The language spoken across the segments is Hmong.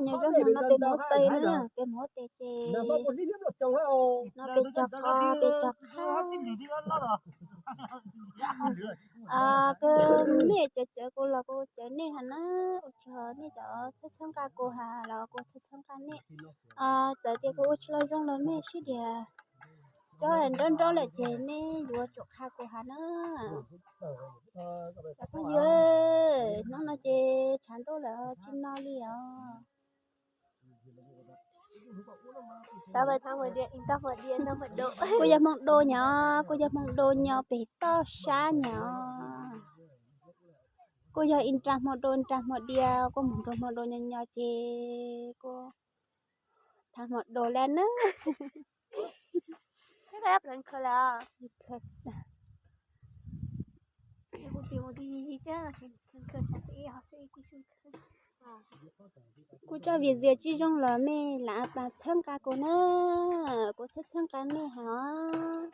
Nyob zoo no peb mus ua tes na, peb mus ua tes ces no peb cog qos peb cog qab. Kuv nej cawv cawv kuv los kuv cawv nej heev na, ua tsaug nej cov txhawb txhawb nqa kuv heev los kuv txhawb txhawb nqa nej. Txawm tias kuv ua tsis los zoo los mej sib diam, cov nraub nraub lawm ces nej yuav tsum qha kuv heev na. Cov phooj ywg, hnub no ces tshav ntuj lawm tsis no li os. Kuv yog Hmoob Do nyob, kuv yog Hmoob Do nyob pem toj sab nyob. Kuj yog ib nra Hmoob Do, nra Hmoob Diav, kuj mus nrog Hmoob Do nyob nyob ces kuj thab Hmoob Do lawm na. Kuv tso video tsis zoo los mej lam pab txhawb nqa kuv na, kuv txhawb txhawb nqa nej heev os.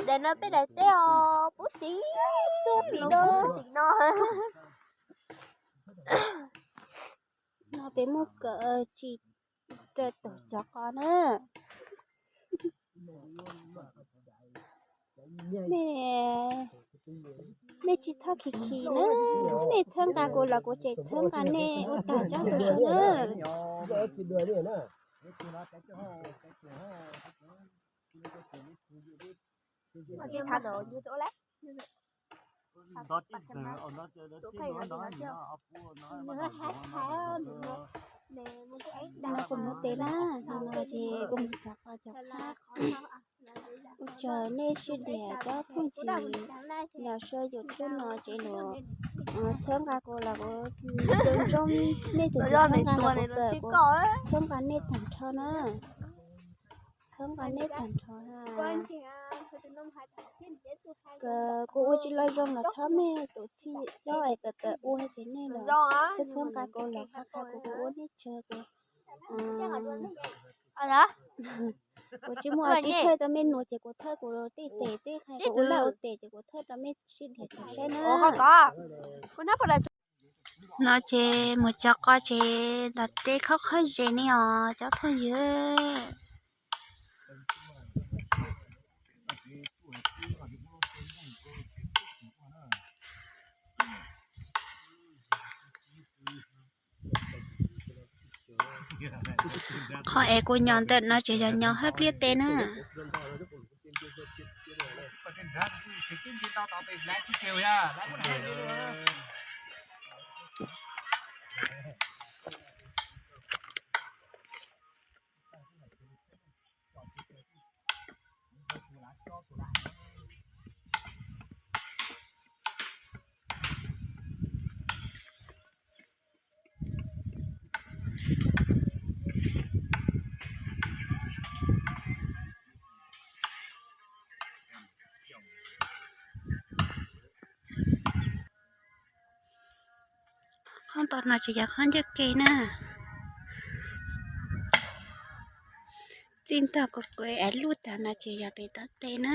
Daim no peb daim teb os, pub tim no, tim no. No peb muab kawm tsis raws tus cov qos na. Nej, nej tsis txhob khis khis na, nej txhawb nqa kuv los kuv tseem txhawb nqa nej ua tag tsob tus saum na. No kuv mus tes na, no ces kuv mus cog qos cog qab. Ua tsaug nej sib diam cov phooj ywg, yog saib YouTube no ces lus txhawb nqa kuv los kuv ntsoov ntsoov nej tus txhawb nqa los kuv txhawb nqa nej tag nrho na. Txhawb nqa nej tag nrho. Kuv ua tsis los zoo los thov nej tus txhij coj es pab pab ua ces nej los txhawb txhawb nqa kuv los qha qha kuv, kuv ua nej tsaug kuv. Kuv tsis muaj kev thawj tau mej nus ces kuv thawj kuv tej tes tej qhe, kuv ua laj ua tes ces kuv thawj rau mej sib diam saib na. No ces mus cog qos ces ntov teb khob khob zes ne os cov phooj ywg. Qhov es kuv nyob ntawm no ces yog nyob hauv pliaj teb na. Qhov tom no ces yog qhov ncauj ke na. Txij ntog kuv kuv es lub tag no ces yog pem toj teb na.